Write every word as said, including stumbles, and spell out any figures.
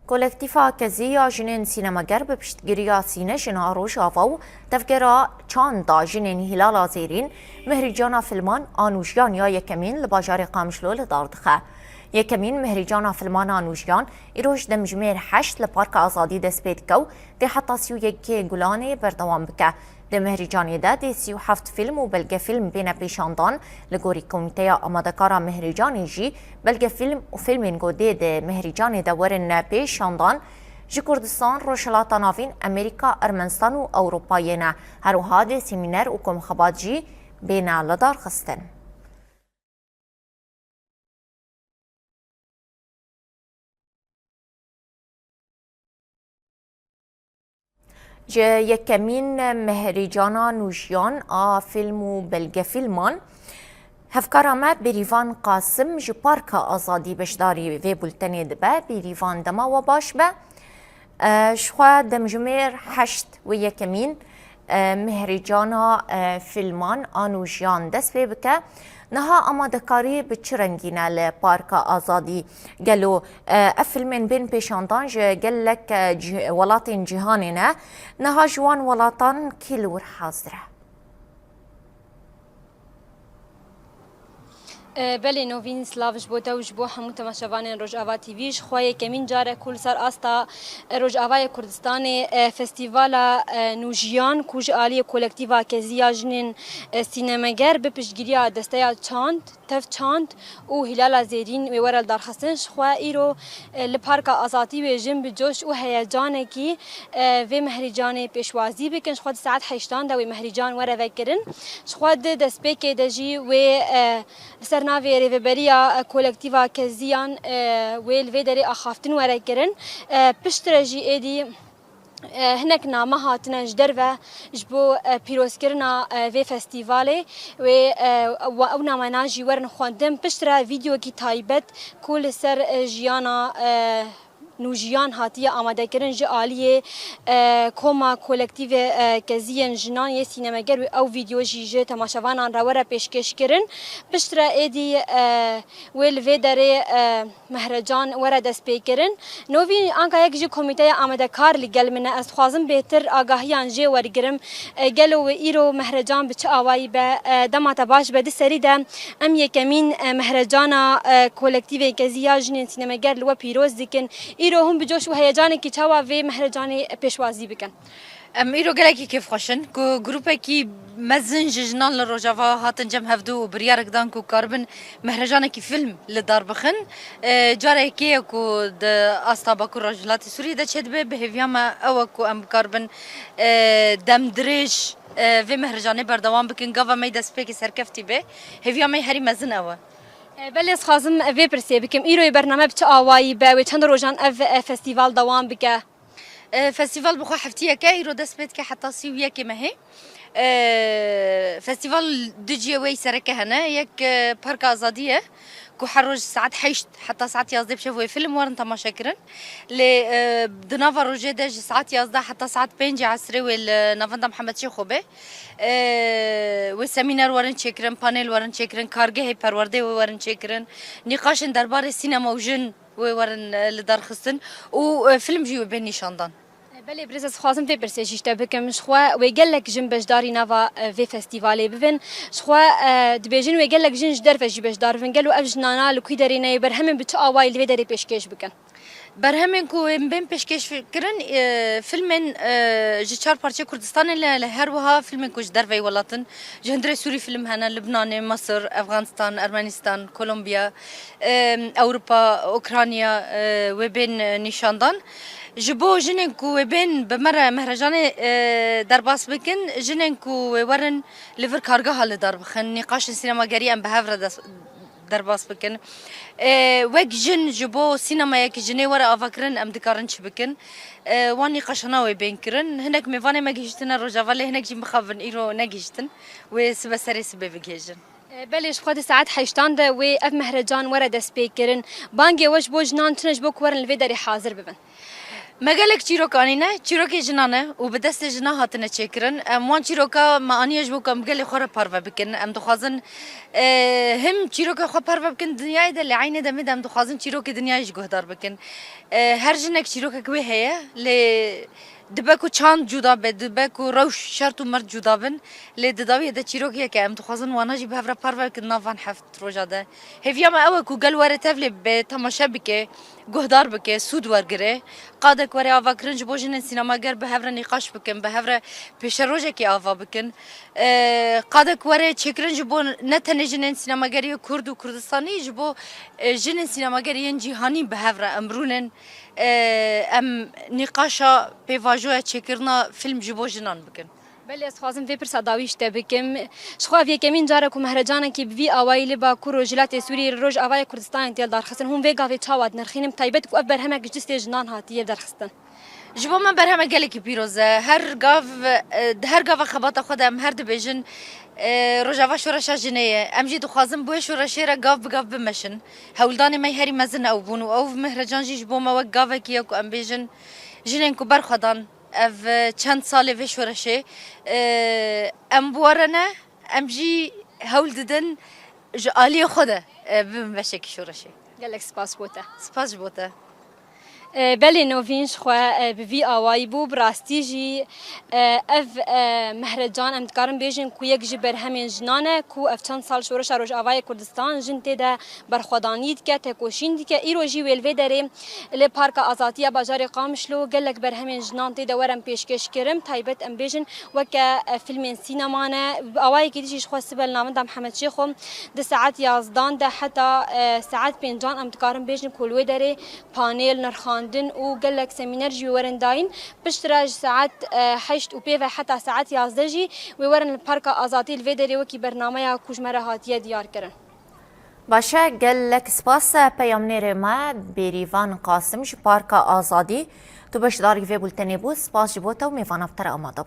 Kolektîfa Kezî ya Jinên Sînemager bi piştgiriya Sîne Jina Rojava û Tevgera Çanda Jinên Hîlala Zêrîn, Mihrîcana Filman a Nûjiyan ya yekemîn li bajarê Qamişlo li dar dixe. Yekemîn Mihrîcana Filman a Nûjiyan îroj demjimêr heşt li Parka Azadî dest pê dike û dê heta sî û yekê Gulanê berdewam bike. Di Mihrîcanê de dê sî û heft fîlm û belgefîlm bêne pêşandan. Li gorî Komîteya Amadekara Mihrîcanê jî belgefîlm û fîlmên ku dê di Mihrîcanê de werin pêşandan, ji Kurdistan, Rojhilata Navîn, Amerîka, Ermenistan û Ewropayê ne. Her wiha dê semîner û komxebat jî bêne lidarxistin. Ji yekemîn Mehrîcana Nûjiyan a Fîlm û Belgefîlman, hevkara me Bêrîvan Qasim ji Parka Azadî beşdarî vê bultenê dibe. Bêrîvan, dema we baş be. E, ji xwe demjimêr heşt wê yekemîn, e, Mihrîcana, e, Fîlman a Nûjiyan dest pê bike. Niha amadekarî bi çi rengî ne li Parka Azadî? Gelo, e, ev fîlmên bên pêşandan ji gelek, e, cih-, welatên cîhanê ne? Niha ji wan welatan kî li wir hazir e? E, belê Novîn, silav ji bo te û ji bo hemû temaşevanên Rojava T V. Ji xwe yekemîn carek ku li ser asta, e, Rojavayê Kurdistanê, e, Festîvala, e, Nûjiyan ku ji aliyê Kolektîfa Kezî ya Jinên, e, Sînemeger bi piştgiriya Desteya Çand, Tev Çand û Hîlala Zêrîn wê were lidarxistin. Ji xwe îro, e, li Parka Azadî wê jin bi coş û heyecanekî, e, vê mehrîcanê pêşwazî bikin. Ji xwe di saet heştan de wê mehrîcan were vekirin. Ji xwe di destpêkê de jî wê, e, li ser navê Rêveberiya, e, Kolektîfa Keziyan, e, wê li vê derê axaftin were kirin. E, piştre jî êdî, e, hinek name hatine ji derve ji bo, e, pîrozkirina, e, vê festîvalê. Wê, e, we-, ew namenan jî werin xwendin. Piştre vîdeokî taybet ku li ser, e, jiyana, e, Nûjiyan hatiye amadekirin ji aliyê, e, Koma Kolektîvê, e, Keziyên Jinan yê Sînemeger û ew vîdeo jî ji temaşevanan re were pêşkêşkirin. Piştre êdî, e, wê li vê derê, e, Mehrecan were destpêkirin. Novîn, anka yek ji komîteya amadekar li gel min e. Ez dixwazim bêtir agahiyan jê wergirim. E, gelo wê îro Mehrecan bi çi awayî be? E, dema te baş be, di serî de em yekemîn, e, Mehrecana, e, Kolektîvê Kezî ya Jinên Sînemeger li we pîroz dikin. Îro hûn bi coş û heyecanekî çawa vê Mehrecanê pêşwazî bikin? Em îro gelekî kêfxweş in ku grûpekî mezin ji jinan li Rojava hatin cem hevdû û biryarek dan ku karibin mehrecanekî fîlm li dar bixin. E, careke ye ku di asta Bakur Rojhilatê Sûriyê de çêdibe. Bi hêviya me ew e ku em bikaribin, e, demdirêj, e, vê mehrecanê berdewam bikin. Gava me yî destpêkê serkeftî be. Hêviya me yî herî mezin ew e. E, belê, ez xwazim vê pirsê bikim. Îroyê bername bi çi awayî be? Wê çend rojan ev, e, festîval dewam bike? E, festîval bi xwe heftiyek e, îro dest pê dike heta sî û yekê mehê. E, festîval du cihê wê yî sereke hene. Yek, e, Parka Azadî ye, ku her roj saet heşt heta saet yazdeh bi şev wê fîlm werin temaşe kirin. Lê, e, di nava rojê de ji saet yazdeh heta saet pêncê esrê wê li Navenda Mihemed Şêxo be. E, wê semîner werin çêkirin, panel werin çêkirin, kargehê perwerdê wê werin çêkirin, nîqaşên derbarê sînema û jin wê werin, e, lidarxistin û, e, fîlm jî wê bên nîşandan. E, belê birêz, ez dixwazim vê pirsê jî ji te bikim. Ji xwe wê gelek jin beşdarî nava, e, vê festîvalê bibin. Ji xwe, e, dibêjin wê gelek jin ji derve jî beşdar bibin. Gelo ev jinana li kû derê ne, berhemên bi çi awayî li vê derê pêşkêş bikin? Berhemên ku ên bên pêşkêş kirin, e, fîlmên, e, ji çar parçeyê Kurdistanê ne, lê her wiha fîlmên ku ji derveyî welat in. Ji hundirê Sûrî fîlm hene, Libnanê, Misir, Efxanistan, Ermenistan, Kolombiya, e, Ewropa, Ukrayna, e, wê bên, e, nîşandan. Ji bo jinên ku wê bên bi me re mehrecanê, e, derbas bikin, jinên ku wê werin li vir kargeha li dar bixin, nîqaşên sînemagerî em bi hev re des-, derbas bikin. E, wek jin ji bo sînemayeke jinê were avakirin, em dikarin çi bikin? E, wan nîqaşana wê bên kirin. Hinek mêvanê me gihîştine Rojava, lê hinek jî mixabin îro negihîştin. Wê sibe serê sibê bigihêjin. E, belê, ji xwe di saet heştan de wê ev mehrecan were destpêkirin. Bangê we ji bo jinan çi ne ji bo ku werin li vê derê hazir bibin? Me gelek çîrok anîne, çîrokê jinan e û bi destê jinan hatine çêkirin. Em wan çîroka me aniye ji bo ku em gelê xwe re parve bikin. Em dixwazin, e, him çîroka xwe parve bikin dinyayê de, lê eynê demê de em dixwazin çîrokê dinyayê jî guhdar bikin. E, her jinek çîrokek wê heye, lê dibe ku çand cuda be, dibe ku rewş, şert û mert cuda bin, lê di dawiyê de çîrok yek e. Em dixwazin wana jî bi hev re parve bikin nav van heft roja de. Hêviya me ew e ku gel were tevlê be, temaşe bike, guhdar bike, sûd wergire. Qadek were avakirin ji bo jinên sînemager bi hev re nîqaş bikin, bi hev re pêşerojekê ava bikin. Ee, qadek were çêkirin ji bo ne tenê jinên sînemageriyê Kurd û Kurdistanî, ji bo, e, jinên sînemageriyên cîhanî bi hev re em rûnin, e, em nîqaşa pêvajoya çêkirina fîlm ji bo jinan bikin. Belê, ez dixwazim vê pirsa dawî ji te bikim. Ji xwe ev yekemîn car e ku mehrecanekî bi vî awayî li Bakur û Rojhilatê Sûriyê li Rojavayê Kurdistanê tê darxistin. Hûn vê gavê çawa dinirxînin, bi taybet ku ev berhemek ji cih tê jinan hatiye darxistin? Ji bo me berhemek gelekî pîroz e. Her gav, e, di her gava xebata xwe de em her dibêjin, e, Rojava şoreşa jinê ye. Em jî dixwazin bi wê şoreşê re gav bi gav bimeşin. Hewldanê me herî mezin ew bûn û ew mehrecan jî ji bo me wek gavekî ye ku em bêjin jinên ku berxwedan ev, e, çend salê vê şoreşê, e, em bi we re ne, em jî hewl didin ji aliyê xwe de, e, bibin beşekî şoreşê. Gelek spas bo te. Spas ji bo te. E, belê Novîn ji xwe, e, bi vî awayî bû, bi rastî jî, e, ev, e, mehrecan em dikarin bêjin ku yek ji berhemên jinan e ku ev çend sal şoreşa Rojavayê Kurdistan jin tê de berxwedanî dike, tekoşîn dike. Îro jî wê li vê derê li Parka Azadî ya bajarê Qamişlo gelek berhemên jinan tê de werin pêşkêşkirin. Taybet em bêjin weke, e, fîlmên sînema ne. Bi awayekî dî jî ji xwe sibe li navenda Mihemed Şêxo di saet yazdan de heta, e, saet pêncan em dikarin bêjin ku li wê derê panel, nirxandin û gelek semîner jî wê werin dayîn. Piştre ji saet, e, heşt û pê ve heta saet yazdeh jî wê werin li Parka Azadî li vê derê wekî bernameya ku ji me re hatiye diyar kirin. Baş e, gelek spas, peyamnêrê me Bêrîvan Qasim ji Parka Azadî. Tu beşdarî vê bultenê bû. Spas ji bo te û mêvana bi te re amade bû.